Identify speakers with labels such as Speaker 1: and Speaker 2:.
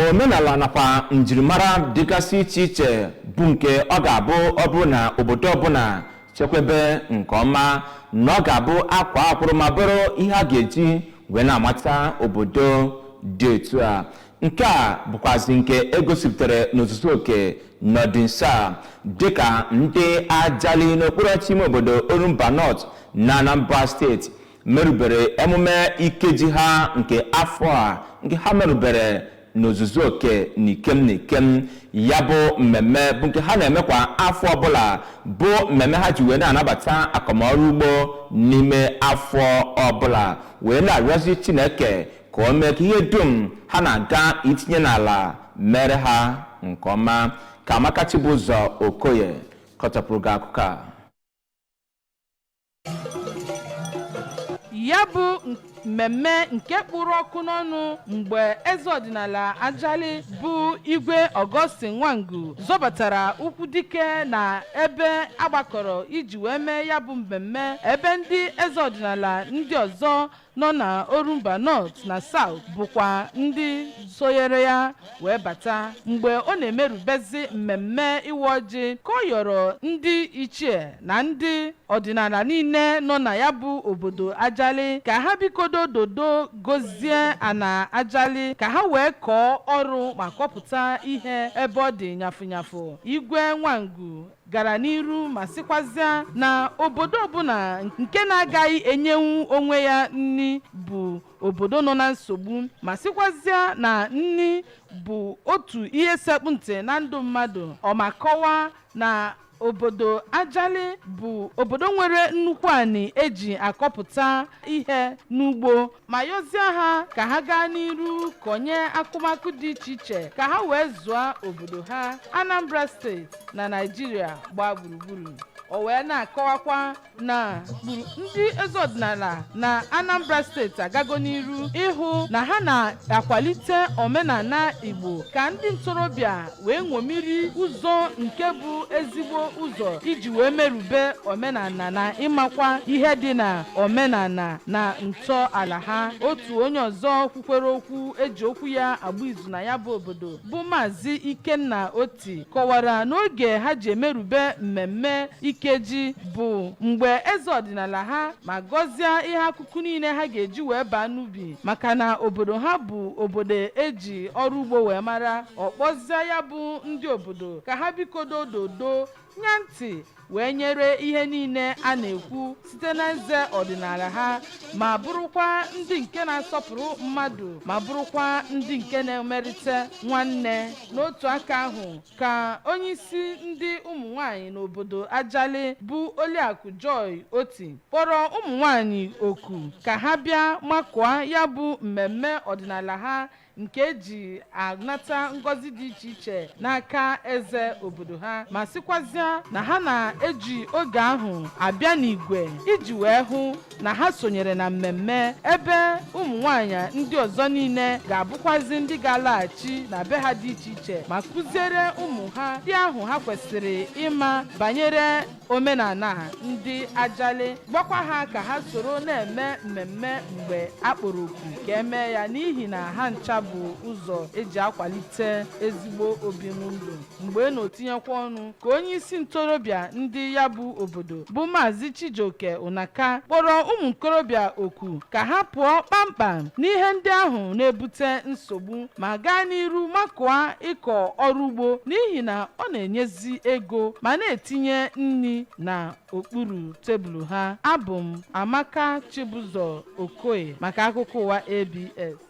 Speaker 1: Omenala nakwa njirimara dịgasị iche iche bụ nke ọ ga-abụ ọ bụrụ na obodo ọbụla chekwebe nke ọma, na ọ ga-abụ akwa akwụrụ ma bụrụ ihe a ga-eji wee na-amata obodo dị etu a. Nke a bụkwazị nke egosipụtara n'ozuzu oke n'ọdịnso a, dịka ndị Ajali n'okpuru ọchịchị ime obodo Orumba North na Anambra Steeti merubere emume Ikeji ha nke afọ a, nke ha merubere n'ozuzu oke n'ikem n'ikem. Ya bụ mmemme bụ nke ha na-eme kwa afọ ọbụla, bụ mmemme ha ji wee na-anabata akọmọrụ ugbo n'ime afọ ọbụla, wee na-arịọzi Chineke ka o mee ka ihe dum ha na-aga itinye n'ala mere ha nke ọma. Ka Amaka Chibụzọ Okoye kọtapụrụ gị akụkọ a.
Speaker 2: Ya bụ mmemme nke kpụrụ ọkụ n'ọnụ mgbe eze ọdịnala Ajali bụ Igwe Augustine Nwangu zọbatara ụkwụ dike na ebe agbakọrọ iji wee mee ya bụ mmemme, ebe ndị eze ọdịnala ndị ọzọ nọ na Orumba North na South bụkwa ndị sonyere ya wee bata. Mgbe ọ na-emerubezi mmemme ịwa ọjị, ka ọ yọrọ ndị ichie na ndị ọdịnala niile nọ na ya bụ obodo Ajali ka ha bikodo dodo gozie ana Ajali, ka ha wee kọọ ọrụ ma kọpụta ihe ebe ọ dị nyafụnyafụ. Igwe Nwangu gara n'iru ma sịkwazịa na obodo ọbụla nke na-agaghị enyenwu onwe ya nni bụ obodo nọ na nsogbu, ma sịkwazịa na nni bụ otu ihe sekpụ ntị na ndụ mmadụ. Ọ ma kọwaa na obodo Ajali bụ obodo nwere nnukwu anị eji akọpụta ihe n'ugbo, ma yọzie ha ka ha gaa n'iru kọnye akụmakụ dị iche iche ka ha wee zụọ obodo ha, Anambra Steeti na Naijiria gbaa gburugburu. O wee na-akọwakwa na ndị eze ọdịnala na Anambra Steeti agago n'iru ịhụ na ha na-akwalite omenala Igbo, ka ndị ntorobịa wee ṅomiri ụzọ nke bụ ezigbo ụzọ iji wee merube omenala na ịmakwa ihe dị na omenala na ntọala ha. Otu onye ọzọ kwukwere okwu eji okwu ya agba izu na ya bụ obodo bụ Maazị Ikenna Oti, kọwara n'oge ha ji emerube mmemme Ikeji bụ mgbe eze ọdịnala ha ma gọzie ihe akụkụ niile ha ga-eji wee baa n'ubi, maka na obodo ha bụ obodo eji ọrụ ugbo wee mara. Ọ kpọzie ya bụ ndị obodo ka ha bikodo dodo nya ntị wee nyere ihe niile a na-ekwu site na eze ọdịnala ha, ma bụrụkwa ndị nke na-asọpụrụ mmadụ, ma bụrụkwa ndị nke na-emerite nwanne. N'otu aka ahụ ka onyeisi ndị ụmụ nwanyị n'obodo Ajali bụ Oliakụ Joy Oti kpọrọ ụmụ nwanyị oku ka ha bịa makụọ ya bụ mmemme ọdịnala ha nke eji anata ngọzi dị iche iche n'aka eze obodo ha, ma sịkwazịa na ha na-eji oge ahụ abịa n'igwe iji wee hụ na ha sonyere na mmemme, ebe ụmụ nwanyị ndị ọzọ niile ga-abụkwazi ndị ga-alaghachi na be ha dị iche iche ma kụziere ụmụ ha ndị ahụ ha kwesịrị ịma banyere omenala ndị Ajali, gwakwa ha ka ha soro na-eme mmemme mgbe a kpọrọ oku ka emee ya, n'ihi na ha ncha bụ ụzọ eji akwalite ezigbo obimndụ. Mgbe na otinyekwa ọnụ ka onye isi ntorobịa ndị ya bụ obodo bụ Maazị Chijioke Unaka kpọrọ ụmụ nkorobịa oku ka ha pụọ kpamkpam n'ihe ndị ahụ na-ebute nsogbu ma gaa n'iru makụọ ịkọ ọrụ ugbo, n'ihi na ọ na-enyezi ego ma na-etinye nri na okpuru tebụl ha. Abụ m Amaka Chibụzọ Okoye maka akụkọ ụwa ABS.